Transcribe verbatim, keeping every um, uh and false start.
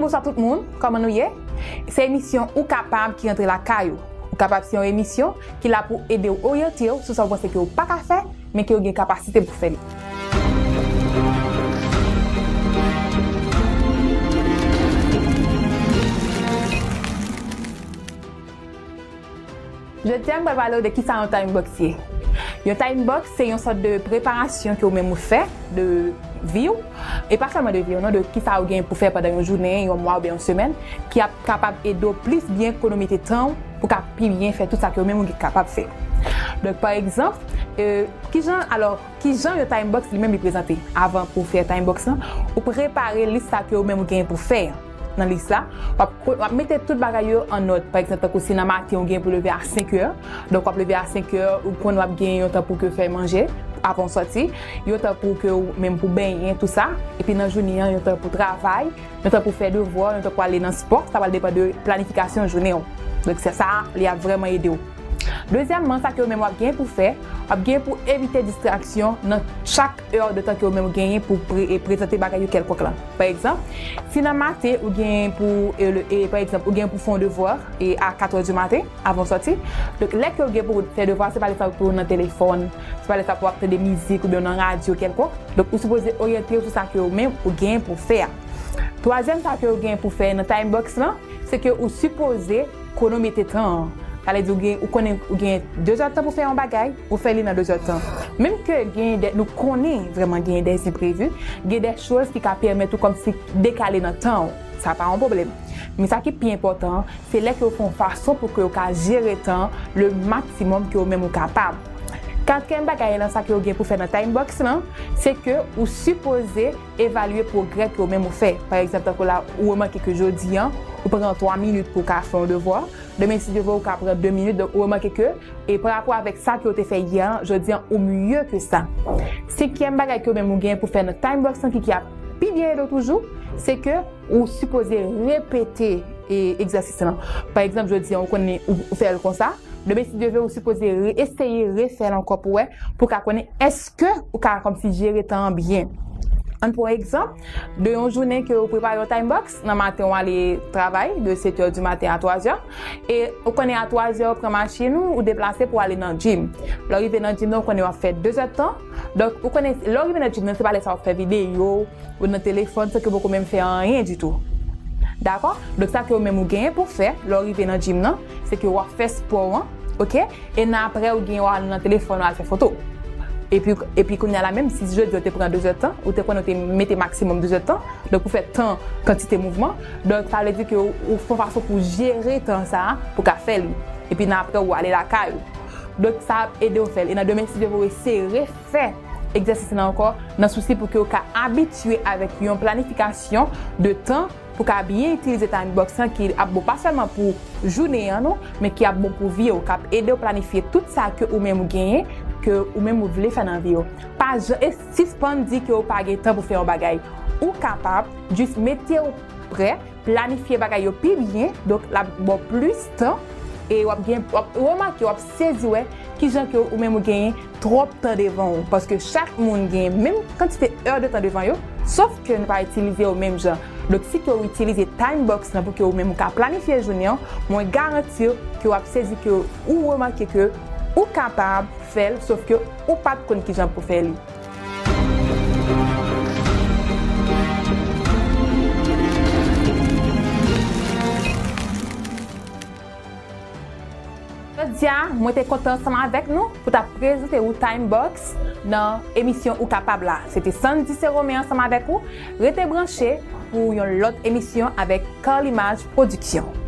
Bonswa tout moun, kòman nou ye? Se emisyon Ou Kapab ki rantre lakay ou. Ou Kapab se yon emisyon ki la pou ede w oryante w sou sa w panse ke w pa ka fè, men ke w gen kapasite pou fè li. Jodi a, m pral pale w de kisa yon time box ye. Yon time box se yon sòt de preparasyon ke ou menm ou fè de vi w, e pa sèlman de vi w, non, de kisa ou gen pou fè pandan yon jounen, yon mwa oubyen yon semèn, ki ap kapab ede w plis byen konomite tan w pou ka pi byen fè tout sa ke ou menm ou gen kapab fè. Donk, pa egzanp, e, kijan, alò, kijan yon time box li menm li prezante? Avan pou fè time box lan, ou prepare lis sa ke ou menm ou gen pou fè nan lis la. W ap, w ap mete tout bagay yo an nòt. Pa egzanp, tankou si nan maten ou gen pou leve a senk è, donk w ap leve a senk è, ou konn w ap gen yon tan pou ke fè manje avan w sòti, yon tan pou ke ou menm pou benyen, tou sa, epi nan jounen an, yon tan pou travay, yon tan pou fè devwa, yon tan pou ale nan spò, sa pral depann de planifikasyon jounen w. Donk, se sa, li ap vrèman ede w. Dezyèmman, sa ke ou menm w ap gen pou fè, w ap gen pou evite distraksyon nan chak è de tan ke ou menm ou genyen pou pre-, e prezante bagay yo kèlkonk lan. Pa egzanp, si nan maten ou gen pou, e, le, e, pa egzanp, ou gen pou fè yon devwa, e, a kat è di maten, avan w sòti, donk, lè ke ou gen pou fè devwa, se pa lè sa pou w nan telefòn, se pa lè sa pou w ap tande mizik oubyen nan radyo kèlkonk. Donk, ou sipoze oryante w sou sa ke ou menm ou gen pou fè a. Twazyèm sa ke ou gen pou fè nan time box lan, se ke ou sipoze konomete tan an. Sa vle di ou gen, ou konnen ou gen de zè tan pou fè yon bagay, ou fè li nan de zè tan. Menm ke gen de, nou konnen vrèman gen de enprevi, gen de choz ki ka pèmèt ou kòmsi dekale nan tan w. Sa pa yon pwoblèm. Men sa ki pi enpòtan an, se lè ke w fè yon fason pou ke w ka jere tan an le maksimòm ke w menm ou kapab. Katriyèm bagay lan, sa ke w gen pou fè nan time box lan, se ke ou sipoze evalye pwogrè ke w menm ou fè. Pa egzanp, tankou la, ou remake ke jodi an, ou pran twa minit pou w ka fè yon devwa. Demen, si Dye vle, ou ka pran de minit. Donk, ou remake ke, e pa rapò avèk sa ke w te fè yè an, jodi an, ou mye ke sa. Senkyèm bagay ke w menm ou gen pou fè nan time box lan ki, ki ap pi byen ede w toujou, se ke ou sipoze repete, e, egzèsis lan. Pa egzanp, jodi an, ou konnen, ou, ou fè l konsa. Demen, si Dye vle, ou sipoze re-, eseye refè l ankò pou wè, pou ka konnen èske ou ka kòmsi jere tan an byen. Ann pran yon egzanp de yon jounen ke ou prepare yon time box, nan maten ou ale travay de sèt è di maten a twa zè, e ou konnen a twa zè ou pran machin ou, ou deplase pou ale nan gym. Lè w rive nan gym nan, ou konnen w ap fè de zè tan. Donk, ou konnen, lè w rive nan gym nan, se pa lè sa w ap fè videyo, ou nan telefòn, san ke w poko menm fè anyen ditou. Dakò? Donk, sa ke ou menm ou genyen pou fè, lè w rive nan gym nan, se ke w ap fè spò an, oke? E nan apre, ou genyen w al nan telefòn, w al fè foto. Epi, epi kounye a la menm, si jodi ou te pran de zè tan, ou te konnen ou te mete maksimòm de zè tan, donk ou fè tan kantite mouvman, donk sa vle di ke ou, ou fè yon fason pou jere tan sa a, pou ka fè li. Epi nan apre, ou ale lakay ou. Donk, sa ap ede w fè l. E nan demen, si Dye vle, ou eseye refè egzèsis lan ankò, nan sousi pou ke w ka abitye avèk yon planifikasyon de tan pou ka byen itilize time box lan ki ap bon pa sèlman pou jounen an, non, men ki ap bon pou vi w, k ap ede w planifye tout sa ke ou menm ou genyen, ke ou menm ou vle fè nan vi w. Pa jan-, e sispann di ke w pa gen tan pou fè yon bagay. Ou kapab, jis mete w prè, planifye bagay yo pi byen, donk l ap ba w plis tan, e w ap gen, w ap remake, w ap sezi wè kijan ke ou menm ou genyen twòp tan devan w, paske chak moun genyen menm kantite è de tan devan yo, sof ke nou pa itilize yo menm jan. Donk, si ke w itilize time box lan pou ke ou menm ou ka planifye jounen an, mwen garanti w ke w ap sezi ke ou remake ke ou kapab fè l, sof ke ou pa t konn kijan pou fè li. Jodi a, mwen te kontan ansanm avèk nou pou ta prezante ou Time Box nan emisyon Ou Kapab la. Se te Sandy Serome ansanm avèk ou. Rete branche pou yon lòt emisyon avèk Carl Image Production.